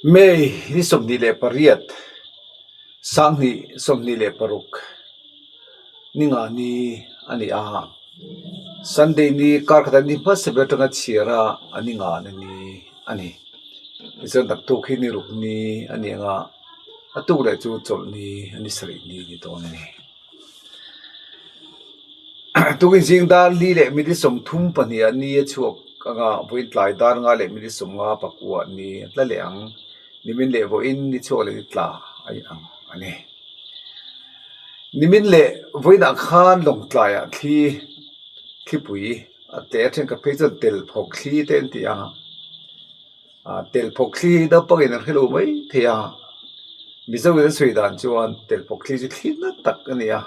May ni 28, 2026 ni nga ni a ni a, Sunday ni kar khat a ni hmasa ber atanga chhiar a a ni nga na ni a ni. Tichuan naktuk hi ni ruk ni a ni ang a, a tuk leh chu chawlh ni a ni sarih ni a ni dawn a ni. Tukin zing dar li leh minute 32 ah ni a chhuak ang a, vawiin tlai dar nga leh minute 59 ah ni a tla leh ang. Nimin leh vawiin ni chhuak leh ni tla a inang a ni. Nimin leh vawiinah khan Lawngtlaiah thli thlipui a tle a thenkhat phei chuan tel phawk thli te an ti a. Ah tel phawk thli hi naupangin an hrelo mai thei a, Mizo in an sawi dan chuan tel phawk thli chu thli na tak a ni a,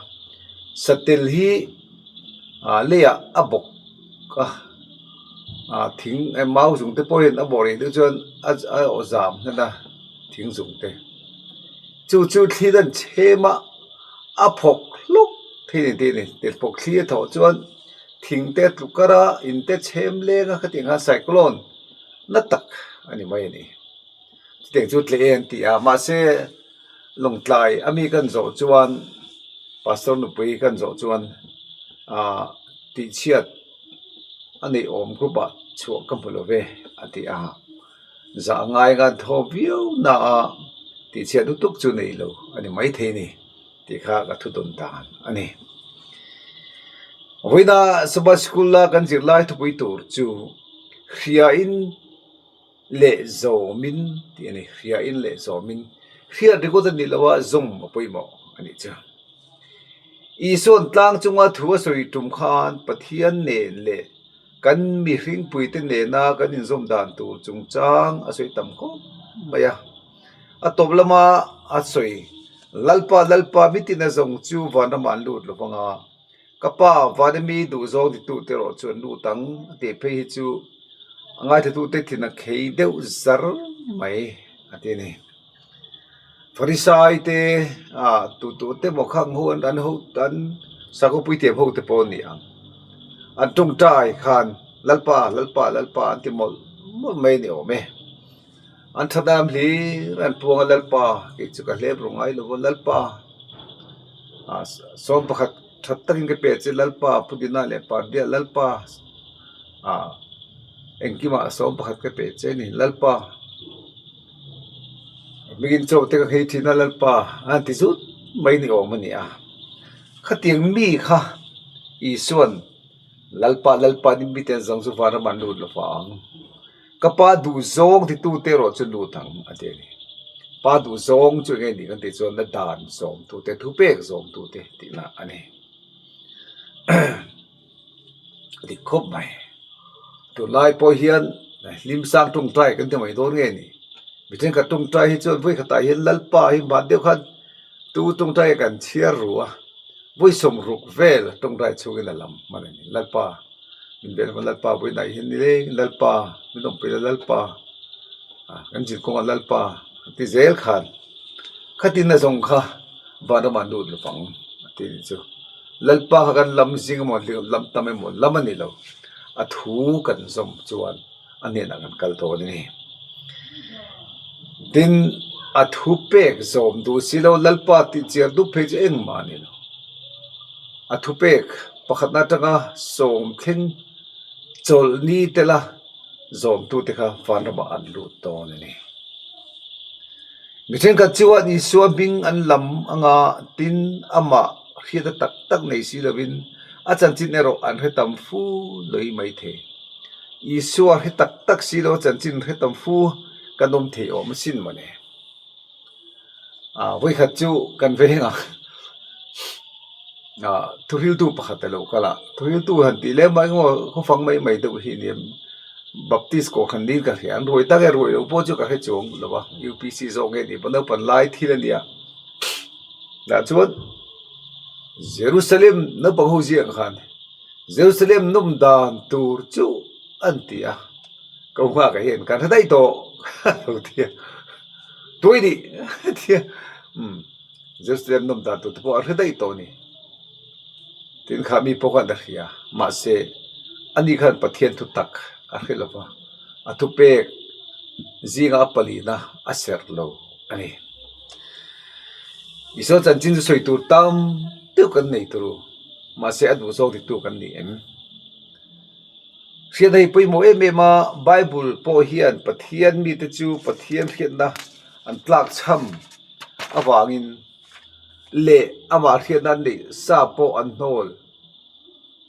satel hi ah leiah a bawk a, ah thing mau zung te pawhin a bawh rih deuh chuan a a aw zam hnan a thing zung te chu chu thli dan chhem a a phawk hlawk thei a ni tih a ni tel phawk thli a thawh chuan thing te a tluk kar a in te chhem leng a khatiang khan cyclone na tak a ni mai a ni. Chutiang chu tle an ti a, mahse Lawngtlai a mi kan zawh chuan Pastor nupui kan zawh chuan ah tihchhiat a neih awm group ah chhuah ka hmu lo ve a ti a, zah ngai khan thaw viau na a tihchhiat lutuk chu nei lo a ni maithei a ni tih kha ka thu dawn dan a ni. Vawiina Sabbath School a kan zirlai thupui tur chu Hriain leh zawmin tih a ni. Hriain leh zawmin. Hriat ringawt a nih loh a, zawm a pawimawh a nih chu. Isua'n tlang chunga thu a sawi tum khan Pathian nen leh kan mihringpuite nena kan inzawm dan tur chungchang a sawi tam khawp mai a. A tawp lama a sawi, Lalpa, Lalpa, mitin a zawng chu vanramah an lut lo vang a. Ka pa, vana mi duhzawng titute erawh chu an lut ang a tih phei hi chu a ngaithlatute thin a khei deuh zar mai a ti a ni. Farisai te ah tutute maw khang ho an ho an sakhaw puithiam ho te pawh an ni ang. An tawngtai khan Lalpa Lalpa Lalpa an ti mawlh mawlh mai a ni awm e. An thatam hlir an puang a Lalpa tih chu ka hlep ru ngai lo va Lalpa ah sawm pakhat that takin ka pe che Lalpa Pudina leh Pardia Lalpa ah engkimah sawm pakhat ka pe che a ni Lalpa hmingin chaw te ka nghei thin a Lalpa a han ti zut mai ni awm a ni a khatiang mi kha Isua'n Lalpa Lalpa ni mite an zawng chu vanram an lut lo vang. Ka pa duhzawng titute erawh chu lut ang a ti a ni. Pa duhzawng chu eng nge ni kan tih chuan la dan zawmtute, thupek zawmtute tihna a ni. A dik khawp mai. Tunlai pawh hian hlim sang tawngtai kan ti mai dawn nge ni. Mi thenkhat tawngtai hi chuan vawi khatah hian Lalpa hi hman deuh khan tu tawngtai kan chhiar ru a. Vawi sawmruk vel tawngtai chhungin a lam hman a ni. Lalpa min vel hman Lalpa vawiinah hian nileng Lalpa min awmpui la Lalpa ah kan zir kawngah Lalpa a ti zel khan khatin a zawng kha vanramah an lut lovang a ti anih chu. Lalpa kha kan lam zing emaw lam tam emaw lam a ni lo a thu kan zawm chuan. a hnenah kan kal dawn a ni. Tin, a thu pek zawm duh si lo, Lalpa tih chiar dup phei chu engmah a ni lo. A thu pek pakhatna atanga sawm thleng chawlhni tela zawmtute kha vanramah an lut dawn a ni. Mi thenkhat chuan Isua hming an lam anga tin amah hriatna tak tak nei si lovin a chanchin erawh an hre tam fu lawih mai thei. Isua hre tak tak si lo a chanchin hre tam fu kan awm thei awm asin mawle. Ah vawikhat chu kan veng a ah thuhriltu pakhat a lo kal a, thuhriltu han tih lem a engemaw khawfang mai mai deuh hi a ni a Baptist kohhran niin ka hria an ruai tak e ruai loh pawh chu ka hre chuang lo va U_P_C zawk nge tih pawh naupan lai thil a nia tah chuan Jerusalem naupang ho ziak khan Jerusalem nawm dan tur chu an ti a ko nghak ah hian kan hre daih tawh a lo ti a tui nih a ti a umm Jerusalem nawm dan tur te pawh a hre daih tawh a ni. Tin kha mi pawh khan a hria mahse ani khan Pathian thu tak a hre lo va a thupek. Zinga a palina a serh lo a ni. Isua chanchin chu sawi tur tam deuh kan nei tur u, mahse a duh zawk titu kan ni em? Hriatna hi pawimawh em em a, Bible pawh hian Pathian mite chu Pathian hriatna an tlak chham avangin leh amah hriatna an neih sa pawh an hnawl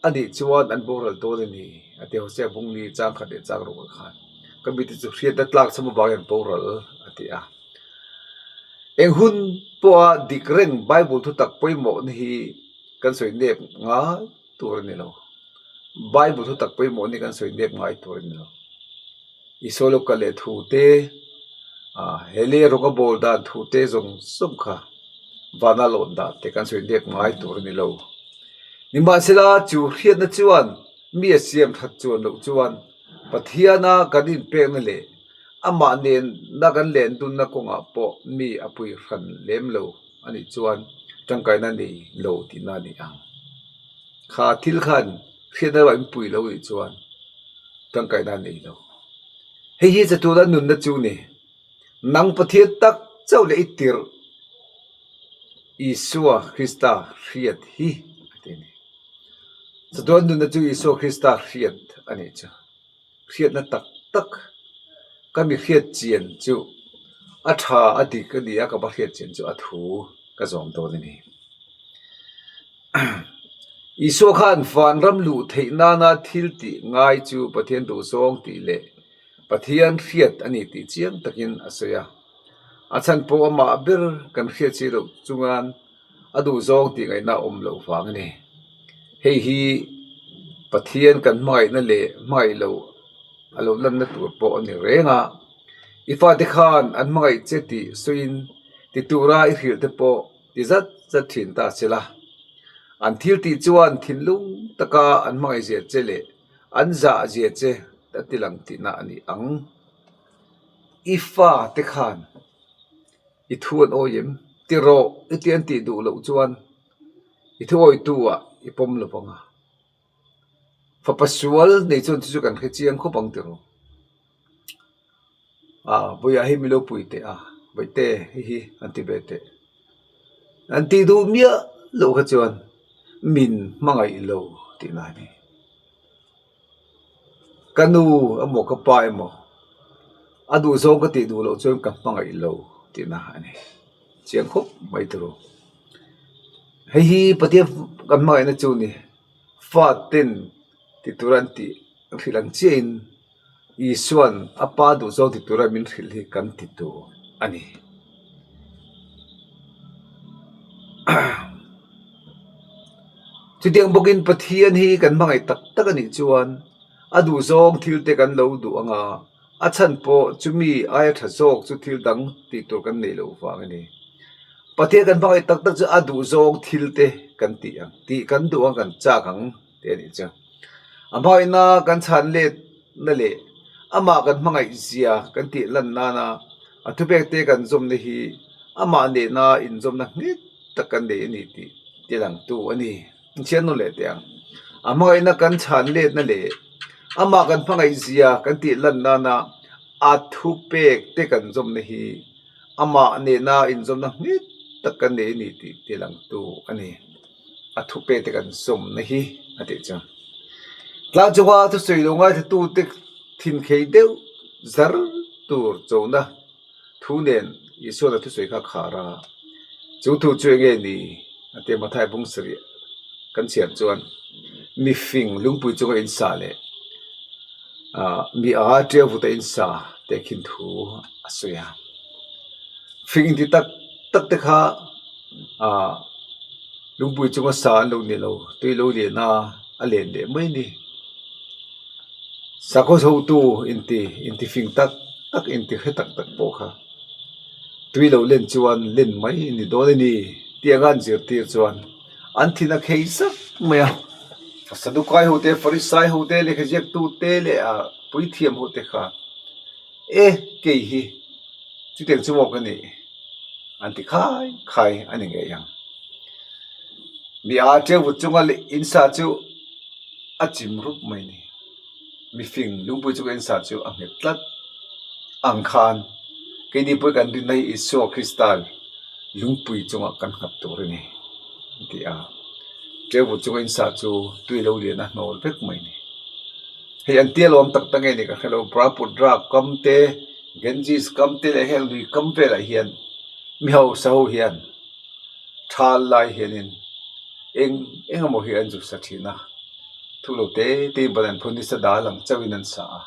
a nih chuan an boral dawn a ni a ti a, Hosea Bungli chang khat leh chang rawh khan ka mite chu hriatna tlak chham avangin an boral a ti a. Eng hun pawha dik reng Bible thutak pawimawhna hi kan sawi nep ngai tur a ni lo. Bible thutak pawimawhna hi kan sawi nep ngai tur a ni lo. Isua lo kal leh thu te, ah he lei rawng a bawl dan thu te zawng zawng kha vana lawn dan te kan sawi nep ngai tur a ni lo. Nimahsela chu hriatna chuan mi a siam that chuan loh chuan Pathiana kan inpekna leh Amah nena kan len dunna kawngah pawh mi a pui hran lem lo a nih chuan tangkaina nei lo tihna a ni ang. Kha thil khan hriatna erawh in pui lo nih chuan tangkaina a nei lo. Hei hi chatuna nunna chu ni. Nang Pathian tak chauh leh i tirh Isua Krista hriat hi a ti a ni. Chatuan nunna chu Isua Krista hriat a nih chu. Hriatna tak tak ka mi hriat chian chu a tha a dik a ni a, ka va hriat chian chu a thu ka zawm dawn a ni. Isua khan vanram luh theih nana thil tih ngai chu Pathian duhzawng tih leh Pathian hriat a ni tih chiang takin a sawi a. A chhan pawh amah ber kan hriat si loh chungan a duhzawng tih ngaihna a awm loh vang a ni. Hei hi Pathian kan hmangaihna leh hmangaih loh a lo lanna tur pawh a ni reng a. I fate khan an hmangaih che tih sawiin ti tura i hrilh te pawh ti zat zat thin ta se la. An thil tih chuan thinlung taka an hmangaih zia che leh an zah zia che a ti lang tihna a ni ang. I fate khan. I thu an awi em? Ti rawh, i ti an tih duh loh chuan i thu awitu ah i pawm lo vang a. Fapa sual nei chuan chu chu kan hre chiang khawp ang ti rawh. Ah, vawiah hei min lo pui teh a, vawite hei hi an ti ve teh. An tih duh miah loh kha chuan min hmangaih lo tihna a ni. Ka nu emaw ka pa emaw a duh zawng ka tih duh loh chuan ka hmangaih lo tihna a ni. Chiang khawp mai tur u. Hei hi Pathian kan hmangaihna chu ni faten ti tura an tih an hrilh ang chiahin Isua'n a pa duh zawng ti tura min hrilh hi kan ti tur a ni. Chutiang bawkin Pathian hi kan hmangaih tak tak a nih chuan a duh zawng thil te kan lo duh ang a, a chhan pawh chumi aia tha zawk chu thil dang tih tur kan neih loh vang a ni. Pathian kan hmangaih tak tak chu a duh zawng thil te kan tih ang tih kan duh ang kan chak ang tih a nih chu. A hmangaihna kan chhan letna leh amah kan hmangaih zia kan tih lan nana a thupek te kan zawmna hi amah nena inzawmna nghet tak kan nei a ni tih ti langtu a ni. Inchhiat nawn leh teh ang. A hmangaihna kan chhan letna leh amah kan hmangaih zia kan tih lan nana a thupek te kan zawmna hi amah nena inzawmna nghet tak kan nei a ni tih ti langtu a ni. A thupe te kan zawmna hi a tih chu. Tlang chunga thusawi lo ngaithlatute thinkhei deuh zar tur chona thu nen Isua'n a thusawi kha a khar a, chu thu chu eng nge ni a ti a, Mathai bung sarih kan chhiar chuan mi fing lungpui chunga in sa leh ah mi a tia vuta in sa tehkhin thu a sawi a, fing inti tak tak te kha ah lungpui chunga sa an lo ni lo tui lo lian a a len leh mai a ni. Sakhaw zotu inti inti fing tak tak inti hre tak tak pawh kha tui lo len chuan len mai a ni dawn a ni tih anga an zirtir chuan an thin a khei zak mai a. Sadukai ho te Farisai ho te lehkha ziaktu te leh ah puithiam ho te kha e kei hi chutiang chu maw ka nih an ti khai khai a ni ngei ang. Mi a ṭeu vut chunga in sa chu a chim rup mai a ni. Mifing lungpui chunga in sa chu a nghet tlat. Ang khan keini pawh kan rinna hi Isua Krista lungpui chungah kan nghat tur a ni a ti a. Table chunga in sa chu tui lo lian a hnawl vek mai a ni. Hei an tia lawm tak tak nge ni ka hre lo Brahmaputra kam te Ganges kam te leh heng lui kam velah hian mi hausa ho hian thal lai hianin eng eng emaw hi an zu sa thin a thu lo te te in ban an phun nisa dal ang chauhin an sa a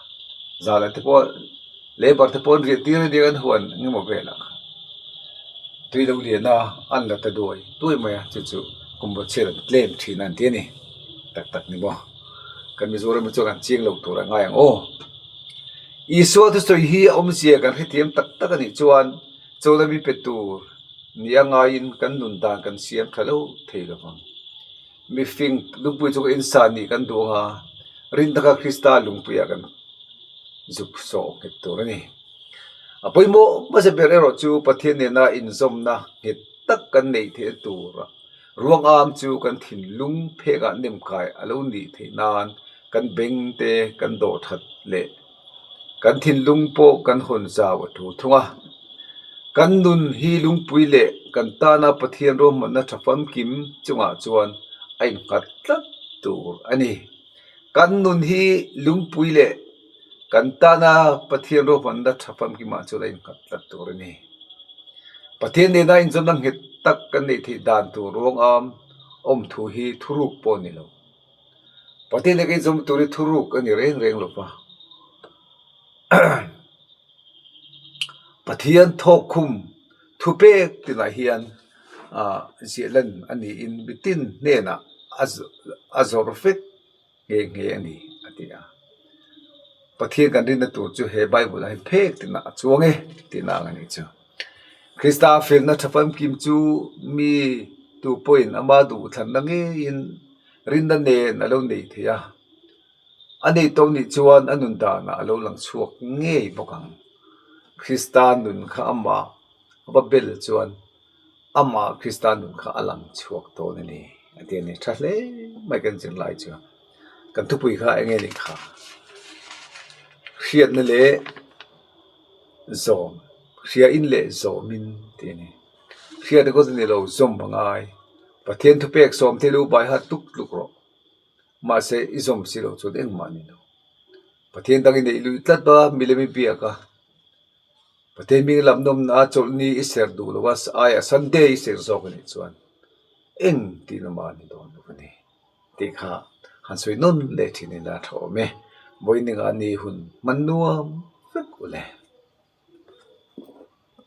zan ah te pawh labour te pawh an riah tir ania an huan eng emaw velah khan tui lo lian a an la ta duai duai mai a chu chu kum vaw chhiat an tlem thin a an ti a ni tak tak ni maw kan Mizoram hi chuan an chiang lo tur a ngai ang aw Isua thusawi hi a awmzia kan hrethiam tak tak a nih chuan chawlh ami pe tur nia ngaiin kan nun dan kan siam tha lo thei lo vang. Mifing lungpui chu ka insa nih kan duh ang a, rin taka Krista lungpuiah kan zuk sawh nghet tur a ni. A pawimawh hmasa ber erawh chu Pathian nena inzawmna nghet tak kan neih theihna tura ruang am chu kan thinlung phekah nemkai a lo nih theih nan kan beng te kan dawh that leh Kan thinlung pawh kan hawn zau a tul thung a. Kan nun hi lungpui leh kan tana Pathian ruahmanna tha famkim chungah chuan a innghat tlat tur a ni. Kan nun hi lungpui leh kan tana Pathian ruahmanna tha famkimah chuan a innghat tlat tur a ni. Pathian nena inzawmna nghet tak kan neih theih dan tur ruangam awm thu hi thuruk pawh a ni lo. Pathian leh kei zawm tur hi thuruk a ni reng reng lo va. Pathian thawkkhum thupek tinah hian ah ziah lan a niin mitin hnenah a zawrh vek nghe nghe a ni a ti a. Pathian kan rinna tur chu he Bible ah hian phek tinah a chuang e tihna ang a nih chu. Krista felna tha famkim chu mi tu pawhin ama duhthlanna ngeiin rinna nen a lo nei thei a, a nei tawh nih chuan a nun danah a lo lang chhuak ngei bawk ang. Krista nun kha amah va bel chuan amah Krista nun kha a lang chhuak dawn a ni a ti a ni. Tha hle mai kan zirlai chu. Kan thupui kha eng nge ni kha? Hriatna leh zawm, hriain leh zawmin tih a ni. Hriat erawh chu ni lo, zawm a ngai. Pathian thupek sawm thei lo bai hat tluk tluk rawh. Mahse, i zawm si loh chuan engmah a ni lo. Pathian dang i neih luih tlat a, milem i biak a. Pathian hming lam nawmna a chawlhni i ser duh lo a, aiah Sunday i ser zawk a nih chuan eng tihna mah a ni dawn lo a ni. Tih kha han sawi nawn leh thin ila a tha awm e. Vawiin engah ni hun hman nuam vek u le.